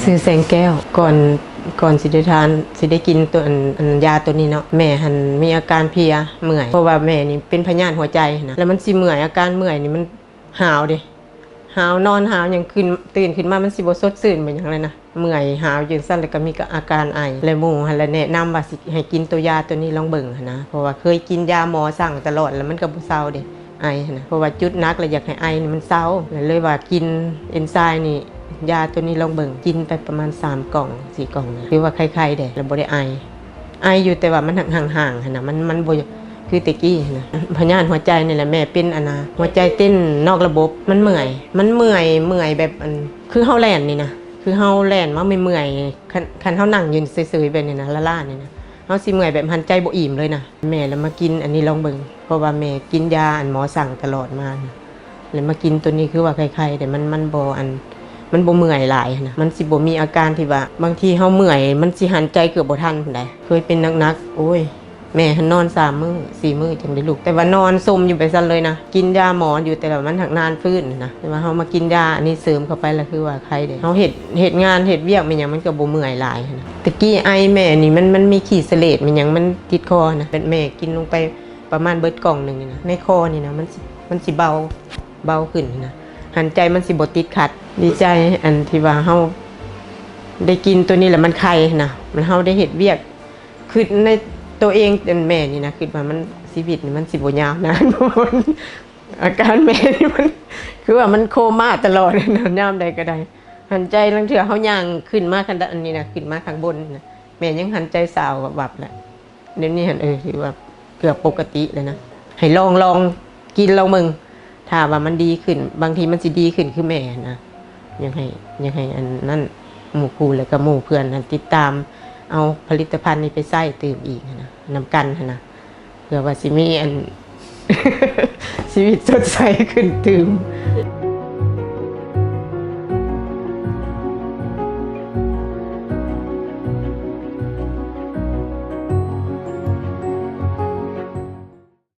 ຊື່ແສງແກ້ວ. ກ່ອນ ກ່ອນຊິໄດ້ທານ ຊິໄດ້ກິນຕົວ ອັນ ອັນ ຢາຕົວນີ້ເນາະ ແມ່ຫັ້ນມີອາການເພຍເມື່ອຍ ເພາະວ່າແມ່ນີ້ເປັນພະຍາດຫົວໃຈຫັ້ນນະ ແລ້ວມັນຊິເມື່ອຍ ອາການເມື່ອຍນີ້ມັນຫາວເດ້ ຫາວ ນອນຫາວຫຍັງ ຂຶ້ນ ຕື່ນຂຶ້ນມາມັນຊິບໍ່ສົດຊື່ນບໍ່ຫຍັງເລີຍນະ ເມື່ອຍຫາວຢູ່ຈັ່ງຊັ້ນ ແລ້ວກໍມີອາການໄອ ແລ້ວໝູ່ຫັ້ນລະແນະນຳວ່າຊິໃຫ້ກິນຕົວຢາຕົວນີ້ລອງເບິ່ງຫັ້ນນະ ເພາະວ່າເຄີຍກິນຢາໝໍສັ່ງຕະຫຼອດ ແລ້ວມັນກໍບໍ່ເຊົາເດ້ ໄອຫັ້ນນະ ເພາະວ່າຈຸດໜັກແລ້ວຢາກໃຫ້ໄອນີ້ມັນເຊົາ ແລ້ວເລີຍວ່າກິນເອັນໄຊນີ້ ຢາຕົວນີ້ລອງເບິ່ງ ກິນໄປປະມານສາມກ່ອງ ສີ່ກ່ອງນະ ຖືວ່າໄຄໆເດ້ ແລ້ວບໍ່ໄດ້ໄອ ໄອຢູ່ ແຕ່ວ່າມັນຫ່າງໆຫັ້ນນະ ມັນ ມັນບໍ່ຄືແຕ່ກີ້ຫັ້ນນະ ພະຍາດຫົວໃຈນີ້ແຫຼະ ແມ່ເປັນອັນນະ ຫົວໃຈເຕັ້ນນອກລະບົບ ມັນເມື່ອຍ ມັນເມື່ອຍ ເມື່ອຍແບບອັນ ຄືເຮົາແລ່ນນີ້ນະ ຄືເຮົາແລ່ນມາເມື່ອຍໆ ຄັນ ຄັນເຮົານັ່ງຢູ່ເຊີຍໆແບບນີ້ນະ ລ້າໆນີ້ນະ ເຮົາຊິເມື່ອຍແບບຫາຍໃຈບໍ່ອີ່ມເລີຍນະ ແມ່ລະມາກິນອັນນີ້ລອງເບິ່ງ ເພາະວ່າແມ່ກິນຢາອັນໝໍສັ່ງຕະຫຼອດມານະ ແລ້ວມາກິນຕົວນີ້ຄືວ່າໄຄໆ ແຕ່ມັນ ມັນບໍ່ອັນ ມັນບໍ່ເມື່ອຍຫຼາຍຫັ້ນນະ ມັນຊິບໍ່ມີອາການທີ່ວ່າ ບາງທີເຮົາເມື່ອຍ ມັນຊິຫັນໃຈເກືອບບໍ່ທັນພຸ້ນໃດ ເຄີຍເປັນໜັກໆ ໂອ້ຍ ແມ່ຫັ້ນນອນສາມມື້ ສີ່ມື້ຈັ່ງໄດ້ລຸກ ແຕ່ວ່ານອນສົມຢູ່ແບບຊັ້ນເລີຍນະ ກິນຢາໝໍຢູ່ ແຕ່ວ່າມັນຫັກນານຟື້ນນະ ແຕ່ວ່າເຮົາມາກິນຢາອັນນີ້ເສີມເຂົ້າໄປລະຄືວ່າໄຄເດ້ ເຮົາເຮັດ ເຮັດງານເຮັດວຽກແມ່ນຫຍັງ ມັນກໍບໍ່ເມື່ອຍຫຼາຍຫັ້ນນະ ແຕ່ກີ້ໄອແມ່ນີ້ ມັນ ມັນມີຂີ້ສະເລດແມ່ນຫຍັງ ມັນຕິດຄໍນະ ແມ່ກິນລົງໄປປະມານເບິດກ່ອງໜຶ່ງນີ້ນະ ໃນຄໍນີ້ນະ ມັນຊິ ມັນຊິເບົາ ເບົາຂຶ້ນນະ ຫັນໃຈມັນຊິບໍ່ຕິດຂັດ ດີໃຈອັນທີ່ວ່າເຮົາໄດ້ກິນຕົວນີ້ແລ້ວມັນໄຄນະ ມັນ ເຮົາໄດ້ເຮັດວຽກ ຄິດໃນໂຕເອງ ອັນແມ່ນີ້ນະ ຄິດວ່າມັນ ຊີວິດນີ້ມັນຊິບໍ່ຍາວນານ ອາການແມ່ນີ້ມັນ ຄືວ່າມັນໂຄມ່າຕະຫຼອດນະ ຍາມໃດກໍໄດ້ ຫັນໃຈ ລາງເທື່ອເຮົາຍ່າງຂຶ້ນມາ ຄັນອັນນີ້ນະ ຂຶ້ນມາຂ້າງບົນນະ ແມ່ຍັງຫັນໃຈສາວວັບໆແຫຼະ ດຽວນີ້ຫັ້ນ ເອີ ຖືວ່າເກືອບປົກກະຕິແລ້ວນະ ໃຫ້ລອງ ລອງກິນລອງເບິ່ງ ຖ້າວ່າມັນດີຂຶ້ນ ບາງທີມັນຊິດີຂຶ້ນຄືແມ່ຫັ້ນນະ ຢາກໃຫ້ ຢາກໃຫ້ອັນນັ້ນ ໝູ່ຄູ່ ແລ້ວກໍໝູ່ເພື່ອນຫັ້ນຕິດຕາມເອົາຜະລິດຕະພັນນີ້ໄປໃຊ້ຕື່ມອີກຫັ້ນນະ ນຳກັນຫັ້ນນະ ເພື່ອວ່າຊິມີອັນ ຊີວິດສົດໃສຂຶ້ນຕື່ມ.